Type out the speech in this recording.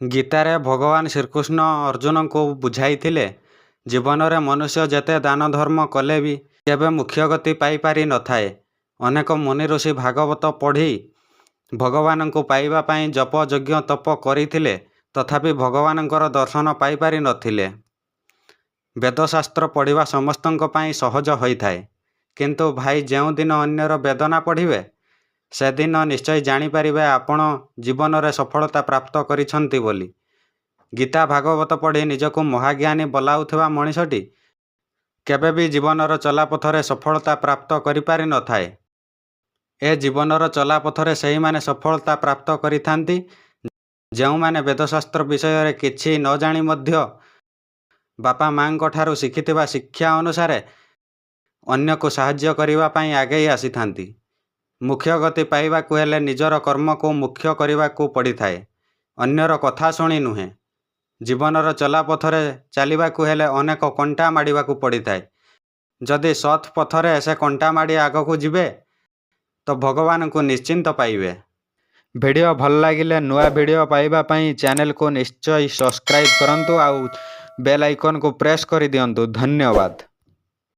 ଗୀତାରେ ଭଗବାନ ଶ୍ରୀକୃଷ୍ଣ ଅର୍ଜୁନଙ୍କୁ ବୁଝାଇଥିଲେ, ଜୀବନରେ ମନୁଷ୍ୟ ଯେତେ ଦାନ ଧର୍ମ କଲେ ବି କେବେ ମୋକ୍ଷ ଗତି ପାଇପାରି ନଥାଏ। ଅନେକ ମୁନି ଋଷି ଭାଗବତ ପଢ଼ି ଭଗବାନଙ୍କୁ ପାଇବା ପାଇଁ ଜପ, ଯଜ୍ଞ, ତପ କରିଥିଲେ, ତଥାପି ଭଗବାନଙ୍କର ଦର୍ଶନ ପାଇପାରି ନଥିଲେ। ବେଦଶାସ୍ତ୍ର ପଢ଼ିବା ସମସ୍ତଙ୍କ ପାଇଁ ସହଜ ହୋଇଥାଏ। କିନ୍ତୁ ଭାଇ, ଯେଉଁଦିନ ଅନ୍ୟର ବେଦନା ପଢ଼ିବେ, ସେଦିନ ନିଶ୍ଚୟ ଜାଣିପାରିବେ ଆପଣ ଜୀବନରେ ସଫଳତା ପ୍ରାପ୍ତ କରିଛନ୍ତି ବୋଲି। ଗୀତା ଭାଗବତ ପଢ଼ି ନିଜକୁ ମହାଜ୍ଞାନୀ ବୋଲାଉଥିବା ମଣିଷଟି କେବେ ବି ଜୀବନର ଚଲାପଥରେ ସଫଳତା ପ୍ରାପ୍ତ କରିପାରି ନଥାଏ। ଏ ଜୀବନର ଚଲାପଥରେ ସେହିମାନେ ସଫଳତା ପ୍ରାପ୍ତ କରିଥାନ୍ତି, ଯେଉଁମାନେ ବେଦଶାସ୍ତ୍ର ବିଷୟରେ କିଛି ନ ଜାଣି ମଧ୍ୟ ବାପା ମାଆଙ୍କଠାରୁ ଶିଖିଥିବା ଶିକ୍ଷା ଅନୁସାରେ ଅନ୍ୟକୁ ସାହାଯ୍ୟ କରିବା ପାଇଁ ଆଗେଇ ଆସିଥାନ୍ତି। ମୋକ୍ଷ ଗତି ପାଇବାକୁ ହେଲେ ନିଜର କର୍ମକୁ ମୁଖ୍ୟ କରିବାକୁ ପଡ଼ିଥାଏ, ଅନ୍ୟର କଥା ଶୁଣି ନୁହେଁ। ଜୀବନର ଚଲାପଥରେ ଚାଲିବାକୁ ହେଲେ ଅନେକ କଣ୍ଟା ମାଡ଼ିବାକୁ ପଡ଼ିଥାଏ। ଯଦି ସତ୍ ପଥରେ ସେ କଣ୍ଟା ମାଡ଼ି ଆଗକୁ ଯିବେ ତ ଭଗବାନଙ୍କୁ ନିଶ୍ଚିନ୍ତ ପାଇବେ। ଭିଡ଼ିଓ ଭଲ ଲାଗିଲେ ନୂଆ ଭିଡ଼ିଓ ପାଇବା ପାଇଁ ଚ୍ୟାନେଲକୁ ନିଶ୍ଚୟ ସବସ୍କ୍ରାଇବ୍ କରନ୍ତୁ ଆଉ ବେଲ୍ ଆଇକନ୍କୁ ପ୍ରେସ୍ କରିଦିଅନ୍ତୁ। ଧନ୍ୟବାଦ।